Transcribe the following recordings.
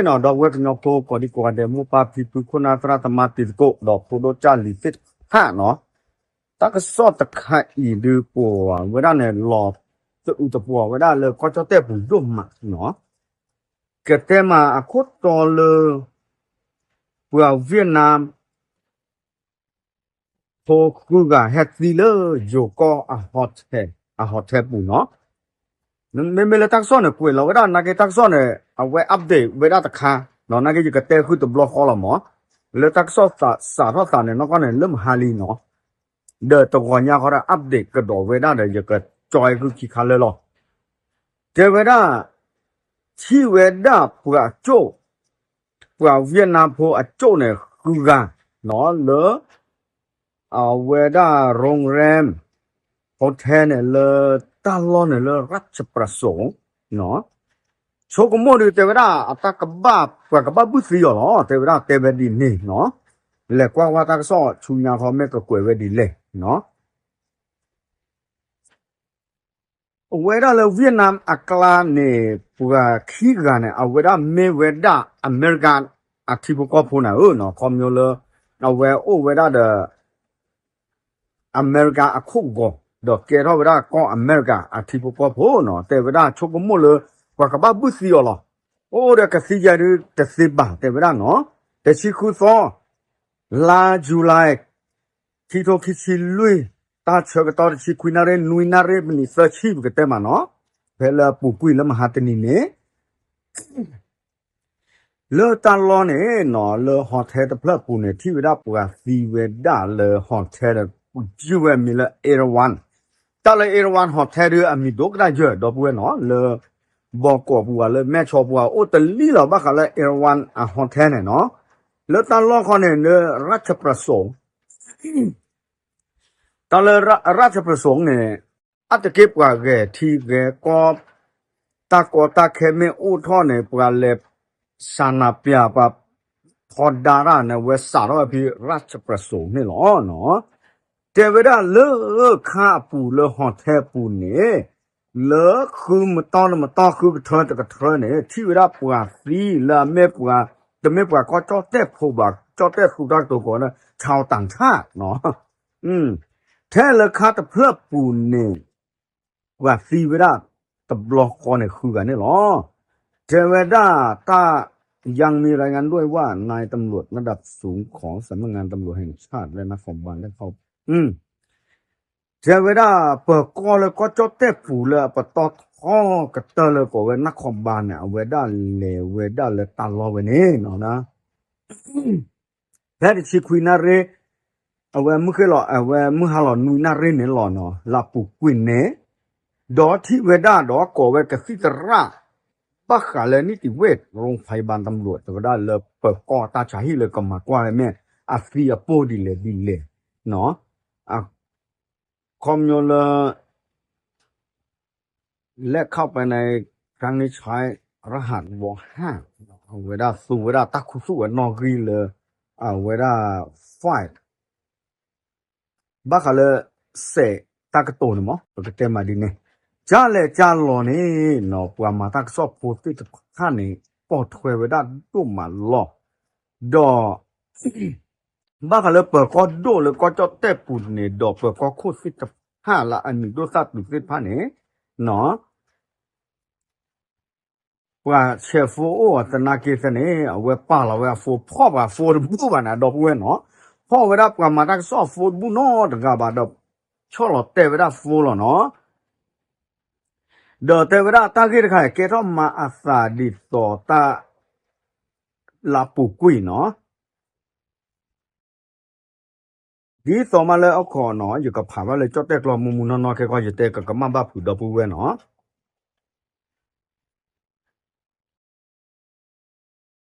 နီၤ ဒီပုၢ်ဝဲၢ်ကညီဖိ ကိးဒံကိးဂၤဒဲး မိၢ်ပၢ်ဖံဖု ခိၣ်နၢ်သရၣ်သမါတံၤသကိး ဒီးဖိဒိၣ်ကၢ်လံၤသ့ၣ်တဖၣ်နီၤ, တၢ်ကစီၣ်တခါအံၤဒုး ပဝဲဒၣ်န့ၣ် လီၤသအုးသပှီၤဝဲဒၣ်လၢကီၢ်ကၠီၣ်တဲၣ်ပူၤဒိၣ်မးနီၤ, ကတဲမးအခိၣ်တီလၢ ပှၤဝ့ၢ်နါ ဖိဃုဂၤဟဲသံလၢယိၤကီၢ်အ hotel အ hotel ပူၤနီၤ. မ့မ့ၢ်လၢတၢ်ကစီၣ်န့ၣ် ကွဲးလီၤဝဲဒၣ်နာ်က့ တၢ်ကစီၣ်န့ၣ် အဝဲ update ဝဲဒၣ်တခါနီၤ, နာ်က့ ယကတဲဃုာ်တဘျီဃီလီၤမး, လၢတၢ်ကစီၣ်စးထီၣ်သးန့ၣ် နီၢ်ကီၢ်န့ၣ် လၢမဟါလံနီၤ, ဒီးတဂီၤညါဃီဒီး update ကဒီးဝဲဒၣ်ဒီး ယကကၠီအဲၣ်ဃုာ်ခံခါလၢာ်လီၤ. တဲဝဲဒၣ် ထံၣ်ဝဲဒၣ်ပှၤကၠိၣ် ပှၤဝ့ၢ်နါဖိအကၠိၣ်န့ၣ် ဃုဂၤနီၤ လၢ အဝဲဒၣ် ရိရၢမ် hotel န့ၣ် လၢတၢ်လီၢ်န့ၣ်လၢ ရၢ်ၡပြၢၣ်စိၤနီၤ, ဆိကမိၣ်ဒုးတဲဝဲဒၣ် အတၢ်ကဘၣ် ပှၤကဘၣ်ဘုၣ်သံအီၤလီၤ တဲဝဲဒၣ် တဲဝဲဒ်န့ၣ်နီၤ, လဲၤကွၢ်ဝဲတၢ်ကစီၣ်ဆူညါဃီ မ့ၢ်ကကွဲးဝဲဒ်လဲၣ်နီၤ. အဝဲဒၣ်လၢ Vietnam အကျါန့ၣ် ပှၤခံဂၤန့ၣ် အဝဲဒၣ်မ့ၢ်ဝဲဒၣ် အမဲရကၤ အထံဖိကီၢ်ဖိန့ၣ်ဧၢနီၤ, ခီဖျိလၢ အဝဲအိၣ်ဝဲဒၣ်ဒီး အမဲရကၤအခိၣ်ဂီၤ ဒီးကဲထီၣ်ဝဲဒၣ်ကီၢ်အမဲရကၤအထံဖိကီၢ်ဖိနီၤ, တဲဝဲဒၣ်ဆိကမိၣ်လၢ ပှၤကဘၣ်ဘုၣ်သံအီၤလီၤ. အိၣ်ဒီးကသံယဲဒုးတသ့ဘၣ် တဲဝဲဒၣ်နီၤ, တဆံဃုသီ လါ July ခံထိခံဆံလွံၢ်, တၢ်ဆၢကတီၢ်တဆံခွံနၣ်ရံၣ် နွံနၣ်ရံၣ် မံးနံးသၢဆံ ပကတဲမးနီၤ, ဖဲလၢအပူၤကွံာ်လၢမဟါတနံၤန့ၣ် လၢတၢ်လီၢ်န့ၣ်နီၤ လၢ hotel တဖျၢၣ်ပူၤန့ၣ် ထံၣ်ဝဲဒၣ်ပှၤသံဝဲဒၣ်လၢ hotel ဒီး ယုၢ်ဝဲမံၤလၢ Erawan, တၢ်လၢ Erawan hotel ဒုး အမံၤဒိၣ်ကဒါယၢၢ် ဒီပုၢ်ဝဲၢ်နီၤ, လၢ ဘီကီးပူၤဧါ လၢမဲၢ်ဆီပူၤဧါ အိၣ်တလံလီၤ ဘၣ်ဃးလၢ Erawan အ hotel န့ၣ်နီၤ, လၢတၢ်လီၢ်ခီန့ၣ် လၢ ရၢ်ၡပြၢၣ်စိၤ တၢ်လၢ ရၢ်ၡပြၢၣ်စိၤန့ၣ် အါတက့ၢ်ပှၤဂဲၤထံဂဲၤကီၢ် တၢ်ကီတၢ်ခဲမ့ၢ်အိၣ်ထီၣ်န့ၣ် ပှၤလဲၤစးနးပၠး ပှၤထီဒါတၢ်န့ၣ် အဝဲစးထီၣ်ဝဲဖဲ ရၢ်ၡပြၢၣ်စိၤန့ၣ်လီၤ. တဲဝဲဒၣ်လၢခါအပူၤလၢ hotel အပူၤန့ၣ် လၢဃုမတီၢ်တမတီၢ် ဃုကထၢတကထၢန့ၣ် ထံၣ်ဝဲဒၣ်ပှၤသံလၢအမ့ၢ်ပှၤ တမ့ၢ်ပှၤကီၢ်ကၠီၣ်တဲၣ်ဖိဘၣ် ကၠီၣ်တဲၣ်သူတၢ်ကတိၤကိးဝဲဒၣ် ชาวต่างชาติနီၤ, ထဲလၢခါတဖျၢၣ်ပူၤန့ၣ် ပှၤသံဝဲဒၣ်တဘျီဃီန့ၣ် ဃုဂၤန့ၣ်လီၤ. တဲဝဲဒၣ်တၢ် ยังมีรายงานด้วยว่า นายตำรวจระดับสูงของสำนักงานตำรวจแห่งชาติและนครบาล ได้เข้า တဲဝဲဒၣ် ပၢၤကီၢ်လၢကီၢ်ကၠီၣ်တဲၣ်ပူၤလၢအပတီၢ်ထီကတၢၢ်လၢကိးဝဲ နၢ်ခီဘါန့ၣ် အဝဲဒၣ်လဲၤဝဲဒၣ်လၢတၢ်လီၢ်ဝဲန့ၣ်နီၤ, ဖဲတဆံခွံနၣ်ရံၣ် အဝဲမုၢ်ဃ့ၢ်လီၤ အဝဲမုၢ်ဟါလီၤနွံနၣ်ရံၣ်န့ၣ်လီၤနီၤ လၢအပူၤကွံာ်န့ၣ်, ဒီးထံၣ်ဝဲဒၣ်ဒီးကိးဝဲကသံၣ်သရၣ် ဘၣ်ဃးလၢ นิติเวชโรงพยาบาลตำรวจ တဲဝဲဒၣ်လၢပၢၤကီၢ်တၢ်ဆါဟံၣ်လၢကမၤကွၢ်ဝဲမ့ၢ် အသံအပိၢ်ဒ်လဲၣ်ဒ်လဲၣ်နီၤ, အခီပညီလၢ လက်ခံပါနိုင် ครั้งนี้ใช้รหัส ဝီဟၣ် အဝဲဒၣ်သူဝဲဒၣ်တၢ်ခူသူၣ်ဝဲနီၣ်ဂံၢ်လၢ အဝဲဒၣ် fight ဘၣ်ဃးလၢ စဲးတၢ်ကတိၤန့ၣ်မး ပကတဲမးဒ်န့ၣ်, ကၢ်လဲၣ်ကၢ်လီၤန့ၣ်နီၤ ပှၤမၤတၢ်ကစီၣ်ဖိသ့ၣ်တဖၣ်န့ၣ် ပိာ်ထွဲဝဲဒၣ်ဒိၣ်မးလီၤ. ဒီး ဘၣ်ဃးလၢပၢၤကီၢ်ဒိၣ်လၢကီၢ်ကၠီၣ်တဲၣ်ပူၤန့ၣ် ဒီးပၢၤကီၢ်ခိၣ်သ့ၣ်တဖၣ်လၢအမံၤဒိၣ်သၣ်တုၤသ့ၣ်တဖၣ်န့ၣ်နီၤ ပှၤဆဲးဖိအိၣ်အီၤ သနာ်က့သ့ၣ်န့ၣ် အဝဲပာ်လီၤဝဲအ phone ဖီၣ်ပှၤ phone တဘူၣ်ဘၣ်န့ၣ် ဒီပုၢ်ဝဲၢ်နီၤ, ဖီၣ်ဝဲဒၣ်ပှၤမၤတၢ်ကစီၣ်အ phone တဘူၣ်နီတဂၤဘၣ်ဒီး ဆီၣ်လီၤတဲာ်ဝဲဒၣ် phone လီၤနီၤ, ဒီးတဲဝဲဒၣ်တၢ်ဂ့ၢ်တခါအံၤ ကဲထီၣ်မၤအသးဒ်သိးတၢ် လၢအပူၤကွံာ်နီၤ ဒ်သိးမးလၢအခီနီၤ ယကဖးဘၣ်လၢကၠီၣ်တဲၣ်ကျိာ်မူမူနီၢ်နီၢ်ခဲကီၢ် ယတဲကကမၣ်ဘၣ်ဖုးဒီပုၢ်ဝဲၢ်နီၤ,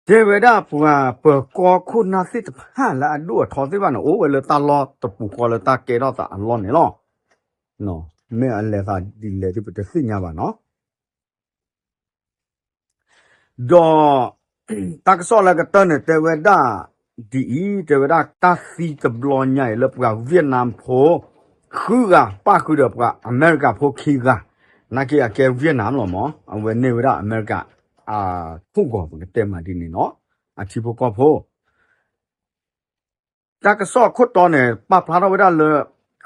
တဲဝဲဒၣ်ပှၤပၢၤကီၢ်ခိၣ်နၢ်သ့ၣ်တဖၣ်လၢအဒိၣ်အထီသ့ၣ်တဖၣ်န့ၣ် အိၣ်ဝဲလၢတၢ်လီၢ်တပူၤဃီလၢတၢ်ကဲထီၣ်သးအလီၢ်န့ၣ်လီၤ. မ့ၢ်အလဲၤသးဒ်လဲၣ်ဒ်ပတသ့ၣ်ညါဘၣ်နီၤ. ဒီး တၢ်ကစီၣ်လၢကတၢၢ်န့ၣ် တဲဝဲဒၣ်ဒ်အံၤ, တဲဝဲဒၣ်တၢ်သံတဘျီညါအံၤလၢပှၤ Vietnam ဖိ ဃုဂၤ ပၣ်ဃုာ်ဒီးပှၤအမဲရကၤဖိခံဂၤ, နာ်က့အကဲ Vietnam လီၤမး, အဝဲန့ၢ်ဝဲဒၣ်အမဲရကၤ အခိၣ်ဂီၤ ပကတဲမးဒ်န့ၣ်နီၤ, အထံဖိကီၢ်ဖိ တၢ်ကစီၣ်အခိၣ်တီန့ၣ် ပာ်ဖျါထီၣ်ဝဲဒၣ်လၢ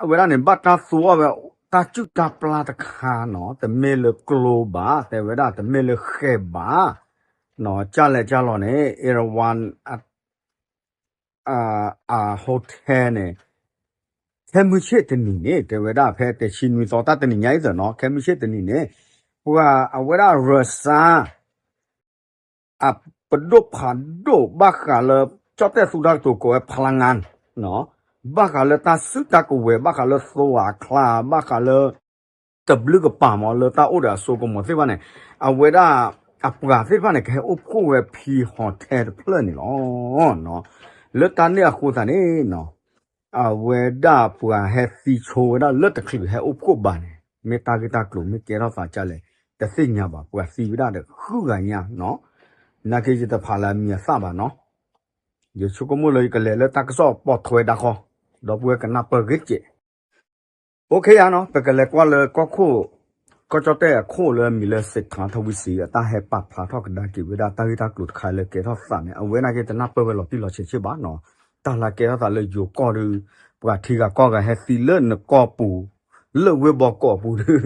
အဝဲဒၣ်န့ၣ် ဘၣ်တၢ်သူအီၤဝဲ တၢ်စုၣ်တၢ်ပျၢ်တခါနီၤ, တမ့ၢ်လၢကျိဘၣ်, တဲဝဲဒၣ်တမ့ၢ်လၢဃဲးဘၣ်, ကၢ်လဲၣ်ကၢ်လီၤန့ၣ် Erdogan အ hotel န့ၣ် ခဲမုၢ်ဆ့ၣ်တနံၤန့ၣ် တဲဝဲဒၣ်ဖဲတဆံနွံသီတၢ်တနံၤညါအံၤသ့ၣ်နီၤ, ခဲမုၢ်ဆ့ၣ်တနံၤန့ၣ် ပှၤအဝဲဒၣ် Russia အပဒိၣ်ဖးဒိၣ်ဘၣ်ဃးလၢ ကၠီၣ်တဲၣ်သူတၢ်ကတိၤကိးဝဲ พลังงาน ဘၣ်ဃးလၢတၢ်စုတၢ်ကဝဲၤ ဘၣ်ဃးလၢသိအချါ ဘၣ်ဃးလၢ တဘျုးကပၤမး လၢတၢ်အိၣ်ဒီးအစိကမီၤသ့ၣ်တဖၣ်န့ၣ် အဝဲဒၣ်အပှၤသ့ၣ်တဖၣ်န့ၣ် ကဟဲအိၣ်ဖှိၣ်ဝဲဖံ hotel တဖျၢၣ်န့ၣ်လီၤ. လၢတၢ်န့ၣ်အဃိသတးန့ၣ်နီၤ အဝဲဒၣ်ပှၤဟဲသံဆိဝဲဒၣ်လၢတချုးဟဲအိၣ်ဖှိၣ်ဘၣ်န့ၣ် မ့ၢ်တၢ်ဂ့ၢ်တၢ်ကျိၤ မ့ၢ်ကဲထီၣ်သးဒ်လဲၣ် တသ့ၣ်ညါဘၣ်, ပှၤသံဝဲဒၣ်ဒီးဃုဂၤညါနီၤ, နာ်က့ယတဖးလၢအမံၤအသၣ်ဘၣ်နီၤ, ယဆိကမိၣ်လၢယကလဲၤလၢတၢ်ကစီၣ်ပိာ်ထွဲဒၣ်ဃီ, ဒီပုၢ်ဝဲၢ်ကနၢ်ပၢၢ်ဂ့ၤတက့ၢ် OK ယၤနီၤ, ပကလဲၤကွၢ်လၢကီၢ်ခိၣ် ကီၢ်ကၠီၣ်တဲၣ်အခိၣ်လၢအမံၤလၢ စ့းထးထဝံစံ အတၢ်ဟဲပာ်ဖျါထီၣ်ကဒါက့ၤဝဲဒၣ်တၢ်ဂ့ၢ်တၢ်ကျိၤတခါလၢကဲထီၣ်သးန့ၣ် အဝဲနာ်က့တနၢ်ပၢၢ်ဝဲလီၤတံၢ်လီၤဆဲးဆ့ဘၣ်နီၤ, တၢ်လၢကဲထီၣ်သးလၢယိၤကီၢ်ဒီး ပှၤထံဂၤကီၢ်ဂၤဟဲသံလၢနကီၢ်ပူၤ လၢဝ့ၢ်ဘီကီးပူၤဒီး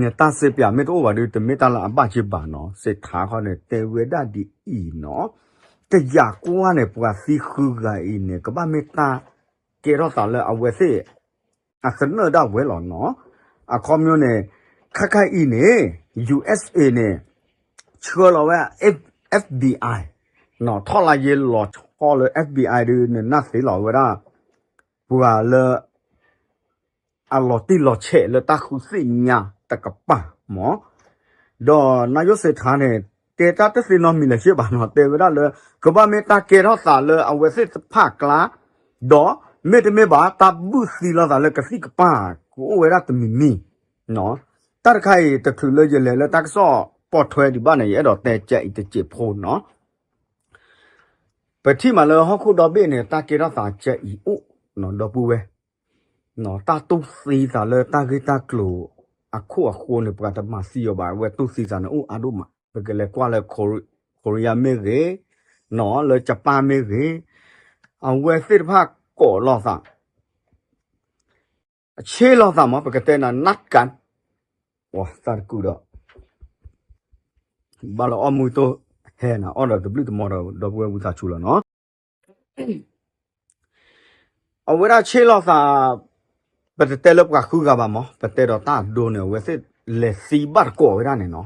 နတၢ်စ့ပၠးမ့ၢ်တအိၣ်ဘၣ်ဒီး တမ့ၢ်တၢ်လၢအဘၣ်က့ဘၣ်နီၤ, စ့းထးခီန့ၣ် တဲဝဲဒၣ်ဒ်အံၤနီၤ, တယာ်ကွၢ်န့ၣ် ပှၤသံဃုဂၤအံၤန့ၣ် ကဘၣ်မ့ၢ်တၢ် ကဲထီၣ်သးလၢအဝဲသ့ၣ် အသနၢၣ်ဒၣ်ဝဲလီၤနီၤ, အခီပညီန့ၣ် ခဲခါအံၤန့ၣ် USA န့ၣ် ဆှၢလီၤဝဲ FBI နီၤ, ထီၣ်လၢယဲလီၤဆီလၢ FBI ဒီး နနၢ်သ့လီၤဝဲဒၣ် ပှၤလၢ အလီၤတံၢ်လီၤဆဲးလၢတၢ်ဃုသ့ၣ်ညါတကပၤမး, ဒီးနယိၣ်စ့းထးန့ၣ် တဲတၢ်တသ့နီတမံၤလၢၤဘၣ်နီၤ, တဲဝဲဒၣ်လၢ ကဘၣ်မ့ၢ်တၢ်ကဲထီၣ်သးလၢအဝဲသ့ၣ်တဖၣ်အကျါ, ဒီးမ့တမ့ၢ်ဘၣ် တၢ်ဘုၣ်သံလိာ်သးလၢကသံၣ်ကပၤ ကအိၣ်ဝဲဒၣ်တမံၤမံၤ, တၢ်တခါအံၤ တချုးလၢယလဲၤလၢတၢ်ကစီၣ်ပိာ်ထွဲဒံးဘၣ်န့ၣ် ယအဲၣ်ဒိးတဲကဲအံၤတစဲးဖိနီၤ ပထံၣ်မးလၢဟီၣ်ခိၣ်ဒီဘ့ၣ်န့ၣ် တၢ်ကဲထီၣ်သးကအံၤအိၣ် ဒီပုၢ်ဝဲၢ်, တၢ်တူၢ်သံသးလၢတၢ်ဂ့ၢ်တၢ်ကျိၤအခိၣ်အဃိန့ၣ် ပှၤတမၤသံအီၤဘၣ်, အဝဲတူၢ်သံသးန့ၣ်အိၣ်အါဒိၣ်မး, ပကလဲၤကွၢ်လၢ ခိရံယါမ့ၢ်ဂ့ၤ, လၢကပၣ်မ့ၢ်ဂ့ၤ, အဝဲသ့ၣ်တဖၣ်ကိးလိာ်သး ဆ့ၣ်လိာ်သးမး ပကတဲနၤ နတ်ကၢ သးတကုာ်ဒီး ဘၣ်လၢအီၣ်မူတိၢ်ဟဲနၤ အီၣ်ဒီးတဘျုးတမီၤဒီး ဒီပုၢ်ဝဲၢ်ဝံသးစူၤလီၤနီၤ, အဝဲဒၣ်ဆ့ၣ်လိာ်သး ပတတဲလၢပှၤဃုဂၤဘၣ်မး ပတဲဒီးတၢ်အဒိန့ၣ် အဝဲသ့ၣ်လဲၤသံဘၣ်တကိးဝဲဒၣ်န့ၣ်နီၤ,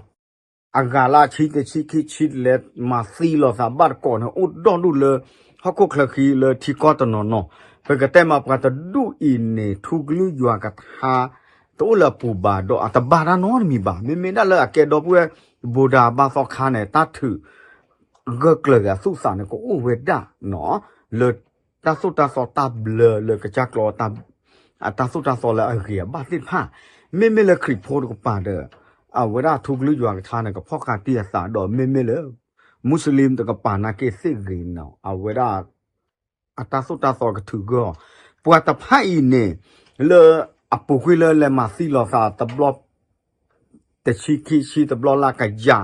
အဂၤလၢအဆံတဆံခံဆံလဲၤမၤသံလိာ်သးဘၣ်တကိးန့ၣ် အိၣ်ဒီဒူၣ်လၢ ဟီၣ်ခိၣ်ချၢဃံလၢထံကီၢ်တနီၤနီၤ, ပကတဲမးပှၤတဒူၣ်အံၤန့ၣ် ထူကလုၢ်ယွၤကထါ တအိၣ်လၢအပူၤဘၣ် ဒီးအတဘၣ်တၢ်နီတမံၤဘၣ်, မ့မ့ၢ်ဒၣ်လၢအကဲဒီပုၢ်ဝဲၢ် ဘူးဒးဘါသီခါန့ၣ် တၢ်ထုး ဂၢၢ်ကျၢၤဂၤသူၣ်သးန့ၣ် ကအိၣ်ဝဲဒၣ်နီၤ, လၢတၢ်သိၣ်တၢ်သီတၢ်ဘျၢလၢကစၢ်ကျီ အတၢ်သိၣ်တၢ်သီလၢအဂ့ၤအဘၣ်သ့ၣ်တဖၣ်, မ့မ့ၢ်လၢခရံာ်ဖိတကပၤဒီး အဝဲဒၣ်ထူကလုၢ်ယွၤကထါန့ၣ် ကဖီၣ်ဃာ်တံၢ်အသးဒီး မ့မ့ၢ်လၢ မူစလ့ၣ်တကပၤနာ်က့သ့ၣ်ဂ့ၤနီၤ အဝဲဒၣ် အတၢ်သိၣ်တၢ်သီကထုးဂၢၢ်အီၤ, ပှၤတဖၣ်အံၤန့ၣ် လၢအပူၤကွံာ်လၢလဲၤမၤသံလိာ်သးတဘျီ တဆံခံဆံတဘျီလၢကယ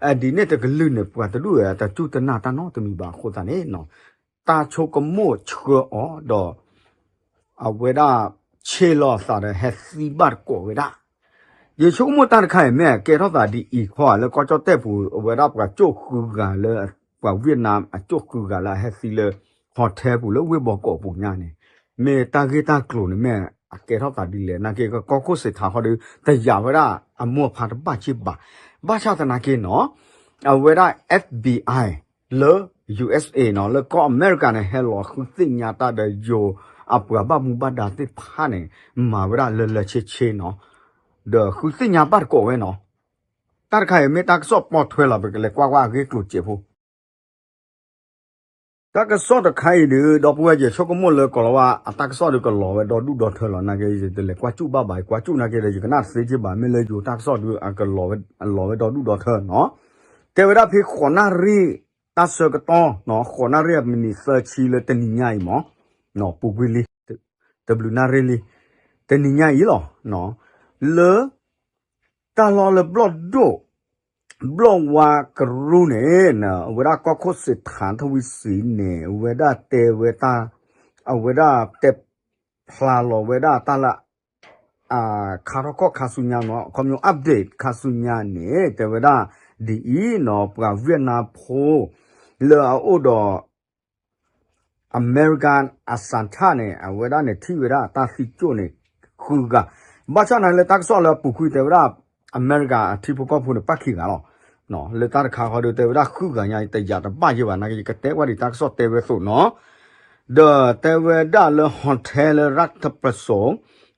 ၤ, ဒ်န့ၣ်တကလုာ်န့ၣ် ပှၤတဒူၣ်အံၤ တစူၢ်တနာ်တၢ်နီတမံၤဘၣ်အဃိသတးန့ၣ်နီၤ, တၢ်ဆိကမိၣ်ဆှၢအီၤဒီး အဝဲဒၣ်ဆ့ၣ်လိာ်သးဒီးဟဲသံဘၣ်တကိးဝဲဒၣ်, ယဆိကမိၣ်တၢ်တခါအံၤမ့ၢ်ကဲထီၣ်သးဒ်အံၤခီဧါ လၢကီၢ်ကၠီၣ်တဲၣ်ပူၤ အဝဲဒၣ်ပှၤကၠိၣ်ဃုဂၤလၢ ပှၤဝ့ၢ်နါအကၠိၣ်ဃုဂၤလၢအဟဲသံလၢ hotel ပူၤလၢဝ့ၢ်ဘီကီးပူၤညါန့ၣ်, မ့ၢ်တၢ်ဂ့ၢ်တၢ်ကျိၤန့ၣ်မ့ၢ်အကဲထီၣ်သးဒ်လဲၣ် နာ်က့ကီၢ်ခိၣ်စ့းထးခီဒီး တယာ်ဝဲဒၣ်အမိၢ်အဖါတဘၣ်က့ဘၣ်, ဘၣ်ဆၣ်သနာ်က့နီၤ, အဝဲဒၣ် FBI လၢ USA နီၤ လၢကီၢ်အမဲရကၤန့ၣ် ဟဲလီၤဃုသ့ၣ်ညါတၢ်ဒီးယိၤအပှၤဘၣ်မူဘၣ်ဒါသ့ၣ်တဖၣ်န့ၣ် မၤဝဲဒၣ်လၢလၢဆ့ဆ့နီၤ, ဒီးဃုသ့ၣ်ညါဘၣ်တကိးဝဲနီၤ, တၢ်တခါအံၤမ့ၢ်တၢ်ကစီၣ်ပိာ်ထွဲလီၤ ပကလဲၤကွၢ်ကွၢ်အဂ့ၢ်ကျိၤစဲးဖိ တၢ်ကစီၣ်တခါအံၤဒီး ဒီပုၢ်ဝဲၢ်ယဲ ဆိကမိၣ်လၢကိးလီၤဝဲ အတၢ်ကစီၣ်ဒီးကလီၤဝဲဒီဒူၣ်ဒီထၢလီၤ နာ်က့ ယတလဲၤကွၢ်စူၣ်ဘၣ်ဘၣ် ကွၢ်စူၣ်နာ်က့ဒီး ယကနၣ်သ့က့ဘၣ် မ့ၢ်လၢယိၤတၢ်ကစီၣ်ဒီး အကလီၤဝဲ အလီၤဝဲဒီဒူၣ်ဒီထၢနီၤ, တဲဝဲဒၣ်ဖဲဃိးနၣ်ရံၣ် တၢ်ဆၢကတီၢ်နီၤ ဃိးနၣ်ရံၣ်အမံးနံးသၢဆံလၢတနံၤညါအံၤမး ပူၤကွံာ်လံ တဘျုးနၣ်ရံၣ်လံ တနံၤညါအံၤလီၤ လၢ တၢ်လီၢ်လၢဘျီၣ်ဒိၣ် ဘျီၣ်ဝါကရူၢ်န့ၣ် အဝဲဒၣ်ကီၢ်ခိၣ်စ့းထးထဝံစံန့ၣ် အဝဲဒၣ်တဲဝဲတၢ် အဝဲဒၣ်တဲဖျါလီၤဝဲဒၣ်တၢ်လၢ ခါထီၣ်ခီၣ်ခါဆူညါနီၤ ခီပညီ update ခါဆူညါန့ၣ် တဲဝဲဒၣ် ဒ်အံၤနီၤ ပှၤဝ့ၢ်နါဖိ လၢအအိၣ်ဒီး အမဲရကၤအစၣ်ထၣ်န့ၣ် အဝဲဒၣ်န့ၣ်ထံၣ်ဝဲဒၣ်တၢ်သံကၠိၣ်န့ၣ် ဃုဂၤ, ဘၣ်ဆၣ်သနာ်က့လၢတၢ်ကစီၣ်လၢအပူၤကွံာ်တဲဝဲဒၣ် အမဲရကၤအထံဖိကီၢ်ဖိန့ၣ် ပၣ်ခံဂၤလီၤ. လၢတၢ်တခါဃီဒီး တဲဝဲဒၣ်ဃုဂၤညါ ယတယာ်တဘၣ်ယဲဘၣ် နာ်က့ ယကတဲကွၢ်ဒံးတၢ်ကစီၣ်တဲဝဲအသိးနီၤ, ဒီးတဲဝဲဒၣ်လၢ hotel လၢ ရၢထပစိ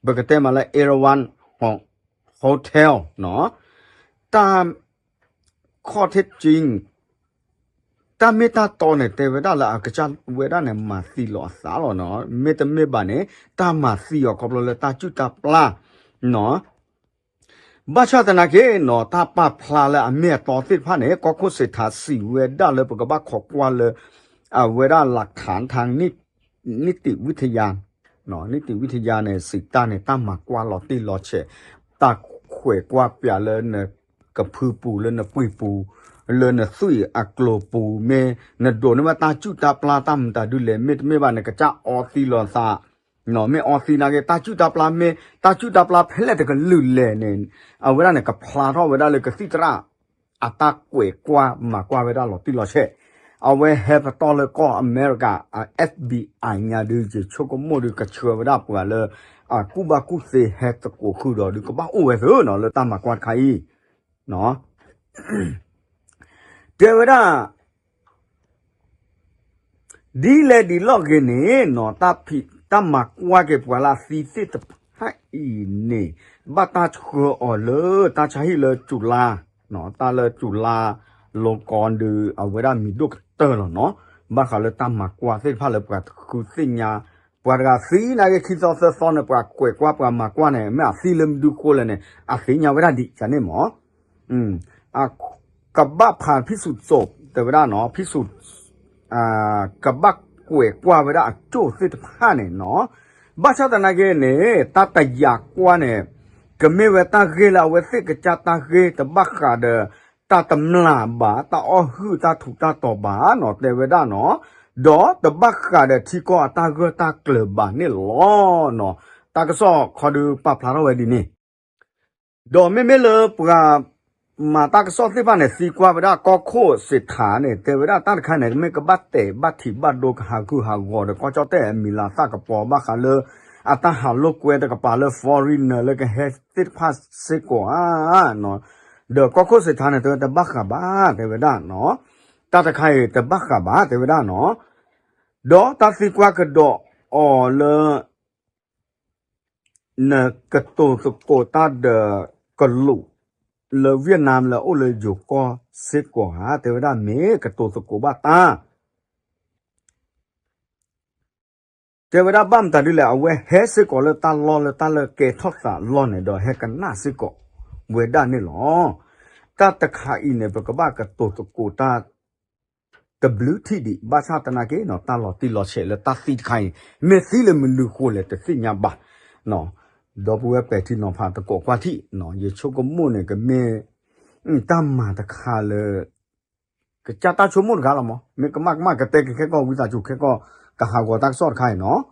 ပကတဲမးလၢ Erawan Hotel နီၤ, တၢ် ခီၣ်ထ့ကၠံ တၢ်မ့ၢ်တၢ်တီန့ၣ် တဲဝဲဒၣ်လၢအကစၢ်ဝဲဒၣ်န့ၣ် မၤသံလီၤအသးလီၤနီၤ, မ့တမ့ၢ်ဘၣ်န့ၣ် တၢ်မၤသံအီၤခီဖျိလၢတၢ်စုၣ်တၢ်ပျၢ်နီၤ, ဘၣ်ဆၣ်သနာ်က့နီၤ တၢ်ပာ်ဖျါလၢအမ့ၢ်အတီသ့ၣ်တဖၣ်န့ၣ် ကီၢ်ခိၣ်စ့းထးစံးဝဲဒၣ်လၢပကဘၣ်ခိးကွၢ်လၢ အဝဲဒၣ် လၢ ခးထါ နံၣ်တံၣ်ဝံထယါ နံၣ်တံၣ်ဝံထယါန့ၣ် စံးတၢ်န့ၣ် တၢ်မၤကွၢ်လီၤတံၢ်လီၤဆဲး, တၢ်ခွဲးကွၢ်ပျးလၢနကဖုပူၤ လၢနပှ့ၤပူၤ လၢနသွံၣ်အကျိၤပူၤ မ့ၢ်နဒိးန့ၢ်ဘၣ်တၢ်စုၣ်တၢ်ပျၢ်တၢ်မတၤဒုလဲၣ် မ့တမ့ၢ်ဘၣ်န့ၣ် ကစၢ်အီသံလီၤသး မ့ၢ်အီသံနာ်က့ တၢ်စုၣ်တၢ်ပျၢ်မ့ၢ် တၢ်စုၣ်တၢ်ပျၢ်ဖဲလဲၣ်တကလုာ်လဲၣ်န့ၣ် အဝဲဒၣ်န့ၣ် ကဖျါထီၣ်ဝဲဒၣ်လၢကသံၣ်သရၣ် အတၢ်ကွဲးကွၢ်မၤကွၢ်ဝဲဒၣ်လီၤတံၢ်လီၤဆဲး, အဝဲဟဲပတီၢ်လၢကီၢ်အမဲရကၤ FBI ညါဒုး ယဆိကမိၣ်ဒုး ကဆှၢဝဲဒၣ်ပှၤလၢ အကူၣ်ဘၣ်ကူၣ်သ့ဟဲသကိးဃုာ်ဒီးဒုး ကဘၣ်အိၣ်ဝဲသ့နီၤ လၢတၢ်မၤကွၢ်တခါအံၤ တဲဝဲဒၣ် ဒ်လဲၣ်ဒ်လဲၣ်ဂ့ၤန့ၣ်နီၤ တၢ်ဖံးတၢ်မၤကွၢ်က့ၤပှၤလၢအသံသ့ၣ်တဖၣ်အံၤန့ၣ် ဘၣ်တၢ်ဆှၢအီၤလၢတၢ်ဆါဟံၣ်လၢစူၤလါ, တၢ်လၢစူၤလါ လီၤကီဒုး အဝဲဒၣ်မံၤဒိၣ်ကတၢၢ်လီၤနီၤ, ဘၣ်ဃးလၢတၢ်မၤကွၢ်သ့ၣ်တဖၣ်လၢပှၤဃုသ့ၣ်ညါ ပှၤတဂၤသံနာ်က့ ခံသီသၢသီန့ၣ် ပှၤကွဲးကွၢ်ပှၤမၤကွၢ်န့ၣ် မ့ၢ်အသံလၢမနုၤဃိလဲၣ်န့ၣ် အသ့ၣ်ညါဝဲဒၣ်ဒံးန့ၣ်မး ကဘၣ်ဖးဖံးစူၣ်စိး တဲဝဲဒၣ်နီၤ ဖံးစူၣ် ကဘၣ်ကွဲးကွၢ်ဝဲဒၣ်အကၠိၣ်သ့ၣ်တဖၣ်န့ၣ်နီၤ, ဘၣ်ဆၣ်သနာ်က့န့ၣ် တၢ်တယာ်ကွၢ်န့ၣ် ကမ့ၢ်ဝဲတၢ်ဂ့ၢ်လၢအဝဲသ့ၣ်ကစၢ်တၢ်ဂ့ၢ် တဘၣ်ဃးဒီး တၢ်တမျၢ်ဘၣ် တၢ်အီၣ်ဟုၣ်တၢ်ထူးတၢ်တီၤဘၣ်နီၤ တဲဝဲဒၣ်နီၤ, ဒီးတဘၣ်ဃးဒီးထံကီၢ်အတၢ်ဂၢၢ်တၢ်ကျၢၤဘၣ်န့ၣ်လီၤနီၤ, တၢ်ကစီၣ်ခီဒုးပာ်ဖျါထီၣ်ဝဲဒ်န့ၣ် ဒီးမ့မ့ၢ်လၢပှၤမၤတၢ်ကစီၣ်သ့ၣ်တဖၣ်န့ၣ် သံကွၢ်ဝဲဒၣ်ကီၢ်ခိၣ်စ့းထးန့ၣ် တဲဝဲဒၣ်တၢ်တခါန့ၣ် မ့ၢ်ကဘၣ်တဲာ်ဘၣ်ထံးဘၣ်ဒိကဟးဂူာ်ဟးဂီၤဒီး ကီၢ်ကၠီၣ်တဲၣ်အမံၤလၤသၣ်ကပီၤ ဘၣ်ဃးလၢ အတၢ်ဟးလိာ်ကွဲတကပၤလၢ foreigner လၢကဟဲသ့ၣ်တဖၣ်စ့ၢ်ကီးဧါ ဒီးကီၢ်ခိၣ်စ့းထးန့ၣ် တဲဝဲတဘၣ်ဃးဘၣ် တဲဝဲဒၣ်နီၤ, တၢ်တခါအံၤတဘၣ်ဃးဘၣ် တဲဝဲဒၣ်နီၤ, ဒီးတၢ်သံကွၢ်ကဒီးအီၤလၢ နကတိၤသကိးတၢ်ဒီးကလူးလၢ Vietnam လၢအိၣ်လၢယိၤကီၢ်စ့ၢ်ကီးဧါ တဲဝဲဒၣ်မ့ၢ်ကတိၤသကိးဘၣ်တၢ် တဲဝဲဒၣ်ဘၣ်မတၤဒ်လဲၣ် အဝဲဟဲစ့ၢ်ကီးလၢတၢ်လီၢ်လၢတၢ်လၢကဲထီၣ်သးလီၢ်န့ၣ်ဒီး ဟဲကနၣ်စ့ၢ်ကီးဝဲဒၣ်န့ၣ်လီၤ. တၢ်တခါအံၤန့ၣ် ပကဘၣ်ကတိၤသကိးတၢ် တဘျုးထံၣ်ဒံး ဘၣ်ဆၣ်သနာ်က့နီၤ တၢ်လီၤတံၢ်လီၤဆဲးလၢတၢ်သံတခါအံၤ မ့ၢ်သံလၢမနုၤဃိလဲၣ် တသ့ၣ်ညါဘၣ်နီၤ. ဒီပုၢ်ဝဲၢ်ပဲာ်ထံနီၤဖးသကိးကွၢ်ထံၣ်နီၤ ယဆိကမိၣ်န့ၣ် ကမ့ၢ် တၢ်မၤတခါလၢ ကစၢ်တၢ်ဆိကမိၣ်တဂၤလီၤမး မ့ၢ်ကမၣ်ကမၣ်ကတဲက့ၤခဲကီၢ် ဝံသးစူၤခဲကီၢ် ကဟးဂီၤတၢ်ကစီၣ်တခါအံၤနီၤ.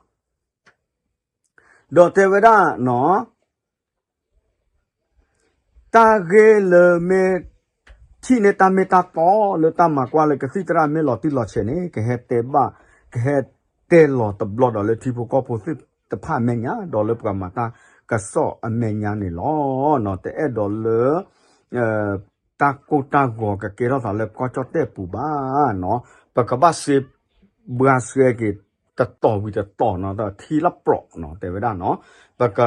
ဒီးတဲဝဲဒၣ်နီၤ တၢ်ဂ့ၢ်လၢမ့ၢ် ထံၣ်န့ၢ်တၢ်မ့ၢ်တၢ်တီလၢတၢ်မၤကွၢ်လၢကသံၣ်သရၣ်မ့ၢ်လီၤတံၢ်လီၤဆဲးန့ၣ် ကဟဲတဲဘၣ် ကဟဲတဲလီၤတဘျီဒီးလၢထံဖိကီၢ်ဖိသ့ၣ်တဖၣ်အမဲာ်ညါ ဒီးလၢပှၤမၤတၢ်ကစီၣ်အမဲာ်ညါန့ၣ်လီၤ. တအဲၣ်ဒိးလၢ တၢ်ကိၢ်တၢ်ဂီၤကကဲထီၣ်သးလၢကီၢ်ကၠီၣ်တဲၣ်ပူၤဘၣ်နီၤ. ပကဘၣ်စ့ ဘှါဆှဲက့ၤ တတီၤဝံၤတတီၤနီၤ ထံလၢပျီၣ်နီၤ တဲဝဲဒၣ်နီၤ. ပက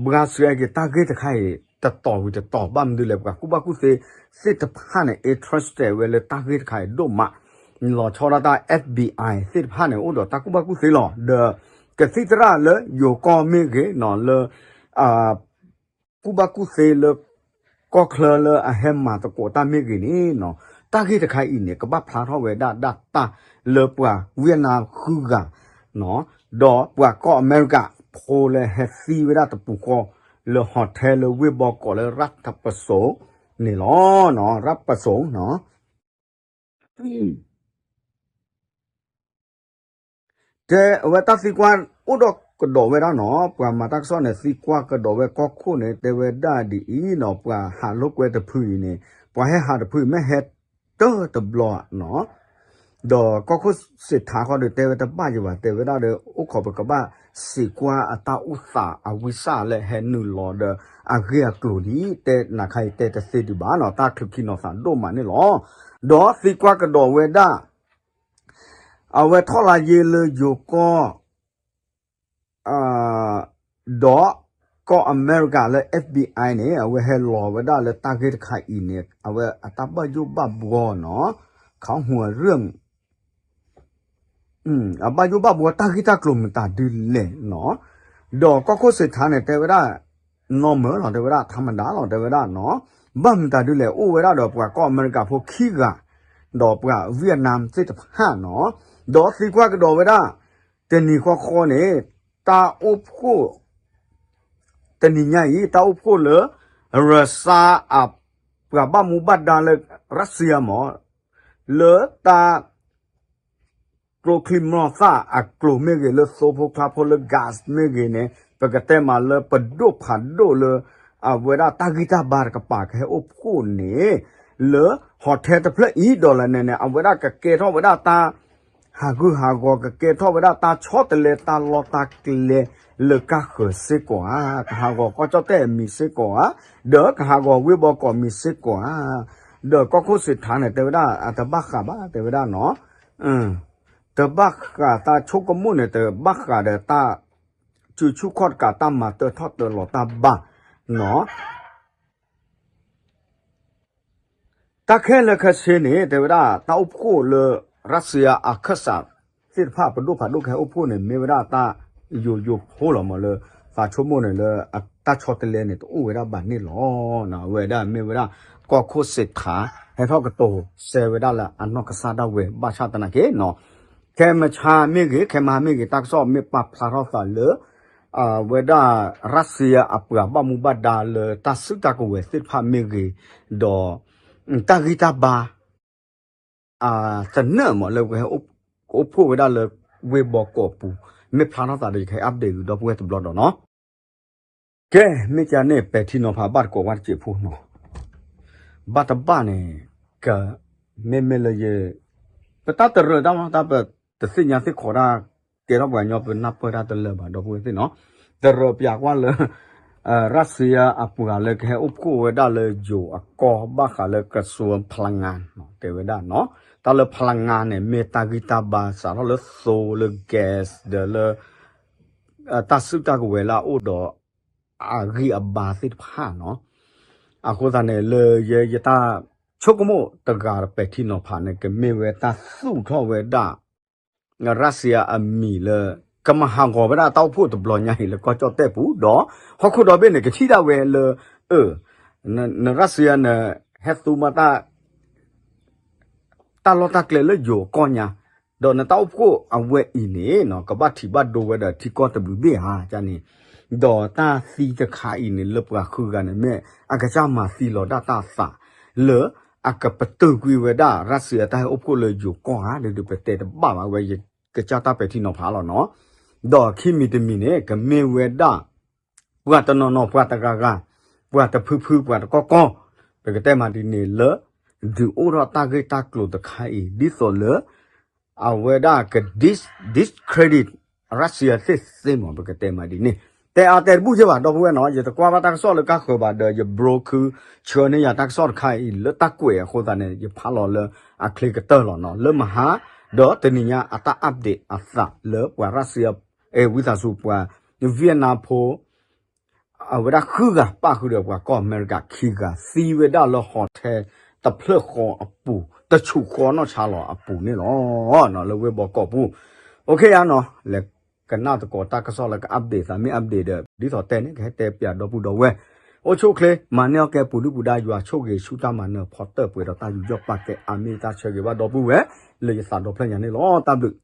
ဘှါဆှဲက့ၤတၢ်ဂ့ၢ်တခါအံၤ တတီၤဝံၤတတီၤ ဘၣ်မနုၤလဲၣ် ပှၤကူၣ်ဘၣ်ကူၣ်သ့သ့ၣ်တဖၣ်န့ၣ် interested ဝဲလၢတၢ်ဂ့ၢ်တခါအံၤဒိၣ်မး လီၤဆီဒၣ်တၢ် FBI သ့ၣ်တဖၣ်န့ၣ် အိၣ်ဒီးတၢ်ကူၣ်ဘၣ်ကူၣ်သ့လီၤ. ဒီးကသံၣ်သရၣ်လၢယိၤကီၢ်မ့ၢ်ဂ့ၤနီၤ လၢ ကူၣ်ဘၣ်ကူၣ်သ့လၢ ကီၢ်ချၢလၢအဟဲမၤသကိးတၢ်မ့ၢ်ဂ့ၤန့ၣ်နီၤ တၢ်ဂ့ၢ်တခါအံၤန့ၣ် ကဘၣ်ဖျါထီၣ်ဝဲဒၣ်ဒၣ်တၢ်လၢပှၤ Vietnam ဃုဂၤနီၤ ဒီးပှၤကီၢ်အမဲရကၤဖိလၢဟဲသံဝဲဒၣ်တပူၤဃီ လၢ hotel လၢဝ့ၢ်ဘီကီးလၢရၣ်ထပစိၤ ကီၢ်အမဲရကၤန့ၣ်လီၤ. ရၢပစိၤနီၤ တဲဝဲတၢ်သံကွၢ်အိၣ်ဒီးကဒီးဝဲဒၣ်နီၤ, ပှၤမၤတၢ်ကစီၣ်န့ၣ် သံကွၢ်ကဒီးဝဲကီၢ်ခိၣ်န့ၣ် တဲဝဲဒၣ်ဒ်အံၤနီၤ, ပှၤဟးလိာ်ကွဲတဖုအံၤန့ၣ် ပှၤဟဲဟးတဖုအံၤ မ့ၢ်ဟဲတၢၢ်တဘျီနီၤ, ဒီးကီၢ်ခိၣ်စ့းထါဃီဒီး တဲဝဲတဘၣ်ယဘၣ်, တဲဝဲဒၣ်ဒီး အိၣ်ခိးပကဘၣ်စံးကွၢ်အတၢ်အိၣ်သးအဝံစၢ်လၢဟဲနုာ်လီၤဒီး အဂ့ၢ်အကျိၤဒ် တဲနၤခါအံၤတဲတသ့ဒံးဘၣ်နီၤ, တၢ်ချုးခံနီၤသးဒိၣ်မးန့ၣ်လီၤ. ဒီးသံကွၢ်ကဒီးဝဲဒၣ် အဝဲထီၣ်လါယ့လၢယိၤကီၢ် ဒီးကီၢ်အမဲရကၤလၢ FBI န့ၣ် အဝဲဟဲလီၤဝဲဒၣ်လၢတၢ်ဂ့ၢ်တခါအံၤန့ၣ် အဝဲအတၢ်ဘၣ်ယိၣ်ဘၣ်ဘှီနီၤ, ခးဟူးရၢၢ် အဘၣ်ယိၣ်ဘၣ်ဘှီတၢ်ဂ့ၢ်တၢ်ကျိၤမတၤဒ်လဲၣ်နီၤ, ဒီးကီၢ်ခိၣ်စ့းထါန့ၣ် တဲဝဲဒၣ် နီၢ်မၢလီၤ တဲဝဲဒၣ် ထါမဒါလီၤ တဲဝဲဒၣ်နီၤ, ဘၣ်မတၤဒ်လဲၣ် အိၣ်ဝဲဒၣ်ဒီးပှၤကီၢ်အမဲရကၤဖိခံဂၤ ဒီးပှၤ Vietnam သ့ၣ်တဖၣ်နီၤ, ဒီးသံကွၢ်ကဒီးဝဲဒၣ် တနံၤဃီဃီန့ၣ် တၢ်အိၣ်ဖှိၣ် တနံၤညါအံၤ တၢ်အိၣ်ဖှိၣ်လၢ ရၢစါအပှၤဘၣ်မူဘၣ်ဒါလၢ ရၢစံယါမး လၢတၢ် ကျိချံမျိာ်သၣ်အကျိၤမ့ၢ်ဂ့ၤ လၢသိဖိချါဖိလၢ gas မ့ၢ်ဂ့ၤန့ၣ် ပကတဲမးလၢပဒိၣ်ဖးဒိၣ်လၢ အဝဲဒၣ်တၢ်ဂံၢ်တၢ်ဘါတကပၤကဟဲအိၣ်ဖှိၣ်န့ၣ် လၢ hotel တဖျၢၣ်အံၤဒီးလဲၣ်န့ၣ်န့ၣ် အဝဲဒၣ်ကကဲထီၣ်ဝဲဒၣ်တၢ် ဟးဂူာ်ဟးဂီၤ ကကဲထီၣ်ဝဲဒၣ်တၢ်ဆီတလဲတၢ်လီၢ်တၢ်ကျဲ လၢကါဃၢၤစ့ၢ်ကီးဧါ, ကဟးဂီၤကီၢ်ကၠီၣ်တဲၣ်အမံၤစ့ၢ်ကီးဧါ, ဒီးကဟးဂီၤဝ့ၢ်ဘီကီးမံၤစ့ၢ်ကီးဧါ, ဒီးကီၢ်ခိၣ်စ့းထါန့ၣ် တဲဝဲဒၣ် အတဘၣ်ဃးဘၣ် တဲဝဲဒၣ်နီၤ, တဘၣ်ဃးတၢ်ဆိကမိၣ်န့ၣ် တဘၣ်ဃးဒီးတၢ် စုဆူၣ်ခီၣ်တကးတၢ်မၤတၢထီၣ်တၢလီၤတၢ်ဘါနီၤ တၢ်ခဲလၢာ်ခဲဆ့န့ၣ် တဲဝဲဒၣ် တၢ်အိၣ်ဖှိၣ်လၢ ရၢစံယါအခၢၣ်စးသ့ၣ်တဖၣ် ပဒိၣ်ဖးဒိၣ်ကဟဲအိၣ်ဖှိၣ်န့ၣ် မ့ၢ်ဝဲဒၣ်တၢ်ယိယိဖိလီၤမးလၢ သးဆိကမိၣ်န့ၣ်လၢ တၢ်ဆီတလဲန့ၣ် တအိၣ်ဝဲဒၣ်ဘၣ်န့ၣ်လီၤ. အဝဲဒၣ်မ့ၢ်ဝဲဒၣ် ကီၢ်ခိၣ်စ့းထါ ဟဲထီၣ်ကတိၤစဲဝဲဒၣ်လၢအနီၢ်ကစၢ်ဒၣ်ဝဲ ဘၣ်ဆၣ်သနာ်က့နီၤ ခဲမုၢ်ဆါမ့ၢ်ဂ့ၤ ခဲမုၢ်ဟါမ့ၢ်ဂ့ၤ တၢ်ကစီၣ်မ့ၢ်ပာ်ဖျါထီၣ်သးလၢ အဝဲဒၣ် ရၢစံယါအပှၤဘၣ်မူဘၣ်ဒါလၢ တၢ်စုတၢ်ကဝဲၤသ့ၣ်တဖၣ်မ့ၢ်ဂ့ၤ ဒီး တၢ်ဂံၢ်တၢ်ဘါ သနၢၣ်မးလၢကဟဲအိၣ်ဖှိၣ်ဝဲဒၣ်လၢ ဝ့ၢ်ဘီကီးပူၤ မ့ၢ်ဖျါထီၣ်သးဒီး ယကဟဲ update ဂုၤဒီပုၢ်ဝဲၢ်တဘျီဒီးနီၤ. ကဲ မ့ၢ်ကန့ၣ် ပဲာ်ထံနီၤဖးဘၣ်တကိးဝဲတစဲးဖိနီၤ ဘၣ်တဘၣ်န့ၣ် က မ့မ့ၢ်လၢယ ပတၢ်တရၢၣ်တၢ်မၤတၢ်ပတသ့ၣ်ညါသ့ၣ်ခီတၢ် ကဲထီၣ်ပှၤကညီပနၢ်ပၢၢ်တၢ်တလၢာ်ဘၣ် ဒီပုၢ်ဝဲၢ်သ့ၣ်နီၤ တရၢၣ်ပၠးကွၢ်လၢ ရၢစံယါအပှၤလၢကဟဲအိၣ်ဖှိၣ်ဝဲဒၣ်လၢ ယိၤအကီၢ် ဘၣ်ဃးလၢ ကစူၤဖလငါ တဲဝဲဒၣ်နီၤ တၢ်လၢဖလငါန့ၣ် မ့ၢ်တၢ်ဂံၢ်တၢ်ဘါစးထီၣ်လၢသိလၢ gas ဒီးလၢ တၢ်စုတၢ်ကဝဲၤလၢအအိၣ်ဒီး အဂံၢ်အဘါသ့ၣ်တဖၣ်နီၤ အဃိသတးန့ၣ် လၢယ ယတၢ်ဆိကမိၣ်တဂၤပဲာ်ထံနီၤဖးန့ၣ် ကမ့ၢ်ဝဲတၢ်သူၣ်ထီၣ်ဝဲဒၣ် ရၢစံယါအမံၤလၢ ကမၤဟးဂီၤဝဲဒၣ်တၢ်အိၣ်ဖှိၣ်တဘျီညါအံၤလၢကီၢ်ကၠီၣ်တဲၣ်ပူၤ ဒီးဟီၣ်ခိၣ်ဒီဘ့ၣ်န့ၣ် ကထံၣ်ဒၣ်ဝဲလၢ အၢ နရၢစံယါန့ၣ် ဟဲသူမၤတၢ် တၢ်လီၢ်တၢ်ကျဲလၢယိၤအကီၢ်ညါ, ဒီးနတၢ်အိၣ်ဖှိၣ်အဝဲအံၤန့ၣ် ကဘၣ်ထံၣ်ဘၣ်ဒိဝဲဒီးထံကီၢ်တဘျုးဘ့ၣ်ဧါ ကန့ၣ်, ဒီးတၢ်သံတခါအံၤန့ၣ် လၢပှၤဃုဂၤန့ၣ် မ့ၢ်အကစၢ်မၤသံလီၤဒၣ်တၢ်သး လၢအကပတုာ်ကွံာ်ဝဲဒၣ် ရၢစံယါတၢ်ဟဲအိၣ်ဖှိၣ်လၢယိၤကီၢ်ဧါ ဒ်ပတဲတဘၣ်ဘၣ်ဝဲ ယကစၢ်တၢ်ပဲာ်ထံနီၤဖးလီၤနီၤ, ဒီးခံမံၤတမံၤန့ၣ် ကမ့ၢ်ဝဲဒၣ် ပှၤတနီၤနီၤ ပှၤတဂၤဂၤ ပှၤတဖုဖု ပှၤတကီၢ်ကီၢ် ပကတဲမးဒ်န့ၣ်လၢ ဒုးအိၣ်ထီၣ်တၢ်ဂ့ၢ်တၢ်ကျိၤတခါအံၤ ဒ်သိးလၢ အဝဲဒၣ်က dis- discredit ရၢစံယါသ့ၣ်သ့ၣ်မး ပကတဲမးဒ်န့ၣ်, တဲအါတဲတဘူၣ်ယဲၢ်ဘၣ် ဒီပုၢ်ဝဲၢ်နီၤ, ယတကွၢ်ဘၣ်တၢ်ကစီၣ်လၢကါဃၢၤဘၣ်ဒီး ယ bro ခု ဆှၢန့ၢ်ယၤတၢ်ကစီၣ်တခါအံၤလၢတၢ်ကွဲးအဃိသတးန့ၣ် ယဖးလီၤလၢအချ့ကတၢၢ်လီၤနီၤ, လၢမဟါ ဒီးတနံၤညါအတၢ် update အသးလၢပှၤရၢစံယါ အဲ ဝံသးစူၤပှၤ Vietnam ဖိ အဝဲဒၣ်ဃုဂၤပၣ်ဃုာ်ဒီးပှၤကီၢ်အမဲရကၤခံဂၤ သံဝဲဒၣ်လၢ hotel တဖျၢၣ်ဃီအပူၤ တဆူၣ်ဃီနီၢ်ဆါလီၤအပူၤန့ၣ်လီၤ. လၢဝ့ၢ်ဘီကီးပူၤ okay ဧါနီၤ, လဲၤကနၣ်သကိးတၢ်ကစီၣ်လၢက update သး မ့ၢ် update ဒီး ဒ်သိးတဲန့ၣ် ကဟဲတဲပၠးဒီပုၢ်ဒီဝဲၢ်, အိၣ်ဆူၣ်အိၣ်ချ့ မၤန့ၢ်အီၣ်ကဲပူၤဒုၣ်ပူၤဒါ ယွၤဆိၣ်ဂ့ၤဆူတၢ်မၤနၢၤဖီတၢၣ်ပှဲၤဒီးတၢ်ယူးယီၣ်ပာ်ကဲအါမ့ၢ်တၢ်ဆၢဂ့ၤဘၣ်ဒီပုၢ်ဝဲၢ် လၢယသးဒီဖျၢၣ်ညါန့ၣ်လီၤ. တၢ်ဘျုး